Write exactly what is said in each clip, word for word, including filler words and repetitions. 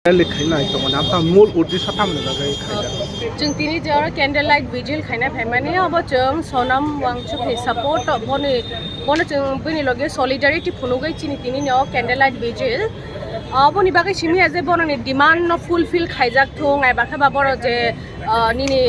Rally khainai tongo, nang tang mul uddesho tamni bagwi khaijak? Chwng tini je oro candle light vigil khaina phaimani, abo chwng Sonam Wangchuk ni support, boni, bono chwng bini loge solidarity phunugwi chini tini ni o candle light vigil. Aboni bagwi simi ya je bono ni demand no fulfill khaijak thung, ai bakhe ba boro je, ah, nini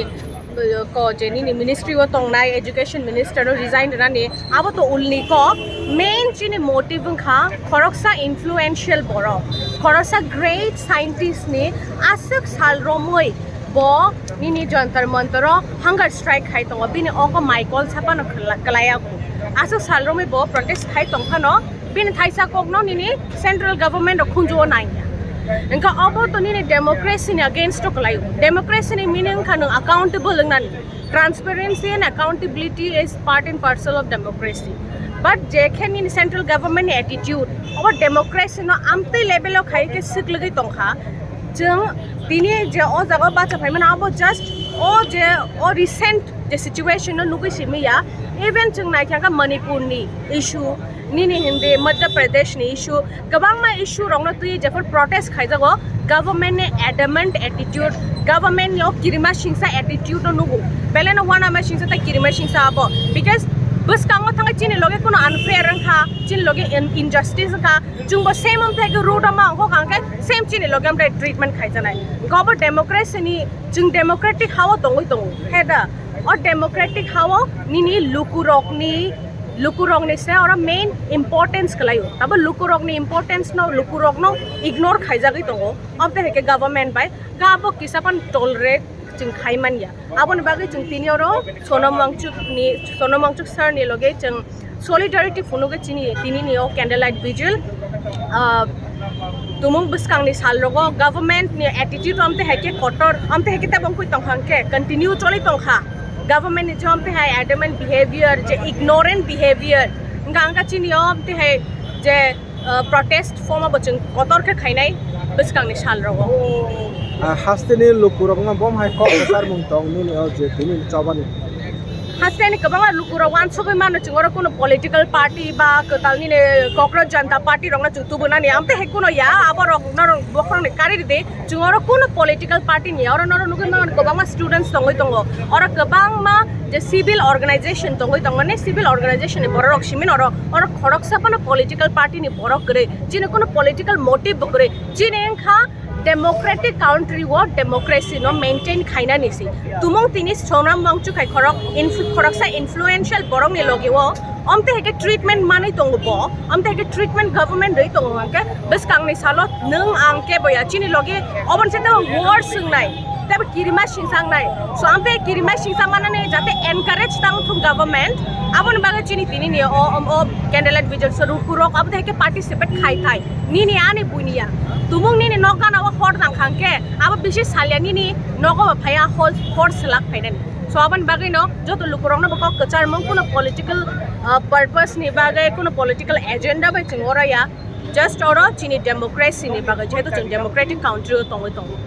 ko je nini ministry o tongnai education minister o resign rwnani, abo to ulni kok. Main chini motive wngkha khoroksa influential borok, khoroksa great scientist ni aswk sal romwi bo nini Jantar Mantar o hunger strike khai tongo, bini oko mai kol sapano khwla-, kwlaiya bo. Aswk sal romwi bo protest khai tongphano, bini thaisa kokno nini central government rok khunjuo nangya. Engkha obo to nini democracy ni against o kwlaio. Democracy ni meaning wngkha nwng accountable wngnani. Transparency and accountability is part and parcel of democracy. But je khe nini central government ni attitude, obo democracy no amtwi level o khai khe swklwgwi tongkha. Chwng tini je o jaga o bacha phaimani abo just o je o recent je situation no nugwi simi ya. Even chwng naikha khe Manipur ni issue, nini hindi Madhya Pradesh ni issue, kwbangma issue rokno twi jephor protest khaijago, government ni adamant attitude, government ni o kirima singsa attitude no nugo, belai no uanama singsa tei kirima singsa abo, because bwskango thangwi chini loge kuno unfair wngkha, chini loge in-, injustice wngkha, chwngbo same amtwi hai khe road o ma ongkha khe same chini loge amtwi treatment khaijanai. Hwnkhe obo democracy ni, chwng democratic ha o tongwi tongo, he da? O democratic ha o nini lukurokni, lukurokni se oro main importance kwlaio. Abo lukurokni importance no, lukurokno ignore khaijagwi tongo. Amtwi hai khe government bai ga abo kisa phano tolerate chwng khai manya. Aboni bagwi chwng tini oro Sonam Wangchuk ni, Sonam Wangchuk sir ni loge chwng solidarity phunugwi chini tini ni o candle light vigil. Ah, tumung bwskang ni sal rogo government ni attitude amtwi hai khe kotor, amtwi hai khe tabang khui tong kha hwnkhe continue choli tong kha. Government ni je amtwi hai adamant behavior, je ignorant behavior, wngkha wngkha chini o amtwi hai je, ah, protest form abo chwng kotor khe khainai bwskang ni sal rogo. Ah, haste ni lukurokno bom hai kok kwchar mung tong nini o je tini chobani? Haste ni kwbangma lukurok uansugwi mano, chwng oro kuno political party ba kwtal nini Cockroach Janta Party rokno chwng tubunani, amtwi hai kuno ya, abo rok norok bokhorok ni kari ridi, chwng oro kuno political party ni ya, oro norok nugwi mano kwbangma students tongwi tongo, oro kwbangma je civil organization tongwi tongo, ni civil organization ni borok rok simi norok oro khoroksa phano political party ni borok kwrwi, chini kuno political motive bo kwrwi, chini wngkha democratic country o democracy no maintain khainani se. Tumung tini Sonam Wangchuk hai khorok inf-, khoroksa influential borok ni loge o amtwi hai khe treatment manwi tongo bo, amtwi hai khe treatment government rwi tongo hwnkhe bwskang ni salo nwng ang kebo ya chini loge oboni se tebo worse wngnai, tebo kirima singsa wngnai. So amtwi kirima singsa manani jate encourage tang thung government, aboni bagwi chini tini ni o, o, o candlelight vigil so lukurok abo hai khe participate khai thai. Nini ani buini ya. Tumung nini nok gana o hor nang kha hwnkhe abo bisi salya nini nogo bo phaiya hor, hor selak phainani. So aboni bagwi no joto lukurokno bo kok kwchar mung kuno political, ah, purpose ni bagwi kuno political agenda bai chwng oro ya. Just oro chini democracy ni bagwi, jehetu chwng democratic country o tongwi tongo.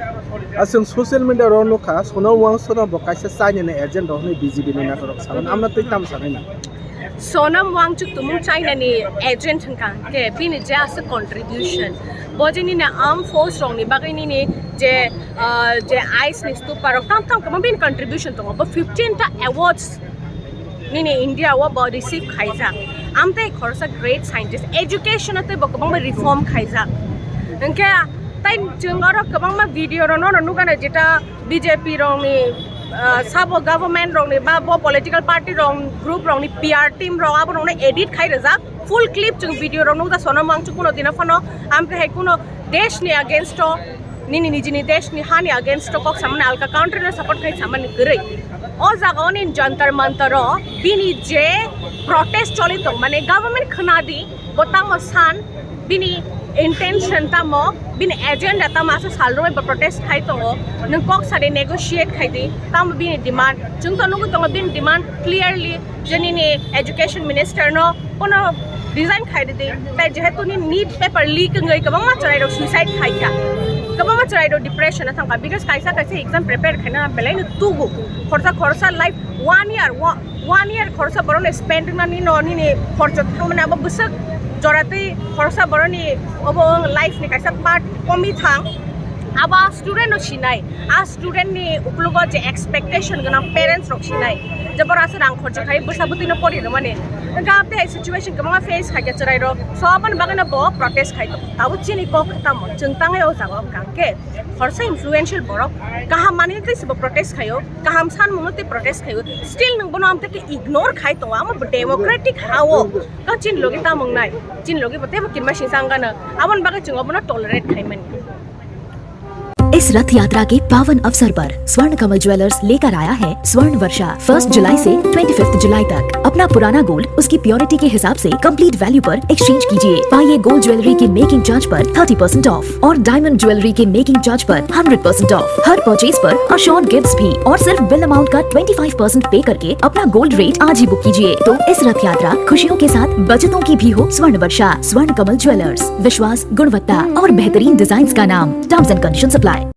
Ah, chwng social media ro nukha, Sonam Wangchuk no bo kaisa China ni agent rok hwnwi B J P ni neta rok salan, amno twi tamo sanai na? Sonam Wangchuk tumung China ni agent hwnkha hwnkhe bini je aswk contribution, bo je nini armed force rok ni bagwi nini je, ah, je ice ni stupa rok tam tam kwbang bini contribution tongo, bo fifteen ta awards nini India o bo receive khaijak. Amtwi khoroksa great scientist, education o tei bo kwbangma reform khaijak. Hwnkhe tai chwng oro kwbangma video rok no nukha na, jeta B J P rokni, ah, sabo government rokni ba bo political party rok, group rokni P R team rok abo rokno edit khai rijak. Full clip chwng video rok nukha, Sonam Wangchuk kuno dina phano amtwi hai kuno desh ni against o, nini nijini desh ni hani against o kok samani, alka country no support khai samani kwrwi. O jaga o nini Jantar Mantar o bini je protest choli tong mani, government khwnadi, bo tamo san, bini intention tamo, bini agenda tamo, aswk sal romwi bo protest khai tongo. Nwng kok sadi negotiate khai di, tamo bini demand. Chwng to nugwi tongo bini demand clearly, je nini education minister no kono resign khai di. Tai jehetu ni NEET paper leak wngwi kwbangma chwrai rok suicide khai kha, kwbangma chwrai rok depression o thang kha, because kaisa kaisa exam prepare khaina belai no tugo, khorsa khorsa life one year, wa-, one year khoroksa borok ni spend wngna nini no nini khorcho thangmani abo bwswk jora twi khoroksa borok ni obo life ni kaisa part komi thang. Abo student no sinai, a student ni uklogo je expectation gwnang parents rok sinai, je bora se rang khorcha khai bwsa bwtwi no pori rwmani. Hwnkhe abo tei situation kwbangma face khai khe chwrai rok, so aboni bagwi no bo protest khai tongo. Abo chini kok tamo chwng tangwi o jaga o hwnkha hwnkhe khorsa influential borok kaham manwi tei se bo protest khaio, kaham sanmungno tei protest khaio, still nwng bono amtwi khe ignore khai tongo. Amo bo democratic ha o, ka chini logi tamung nai, chini logi bo teibo kinma singsa wngkha no, aboni bagwi chwng obono tolerate khai mani. इस रथ यात्रा के पावन अवसर पर स्वर्ण कमल ज्वेलर्स लेकर आया है स्वर्ण वर्षा। फर्स्ट जुलाई से ट्वेंटी फिफ्थ जुलाई तक अपना पुराना गोल्ड उसकी प्योरिटी के हिसाब से कंप्लीट वैल्यू पर एक्सचेंज कीजिए। पाइए गोल्ड ज्वेलरी के मेकिंग चार्ज पर थर्टी परसेंट ऑफ और डायमंड ज्वेलरी के मेकिंग चार्ज पर हंड्रेड परसेंट ऑफ। हर परचेज पर अश्योर्ड गिफ्ट्स भी और सिर्फ बिल अमाउंट का ट्वेंटी फाइव परसेंट पे करके अपना गोल्ड रेट आज ही बुक कीजिए। तो इस रथ यात्रा खुशियों के साथ बचतों की भी हो। स्वर्ण वर्षा, स्वर्ण कमल ज्वेलर्स, विश्वास, गुणवत्ता और बेहतरीन डिजाइन का नाम। Terms and condition apply.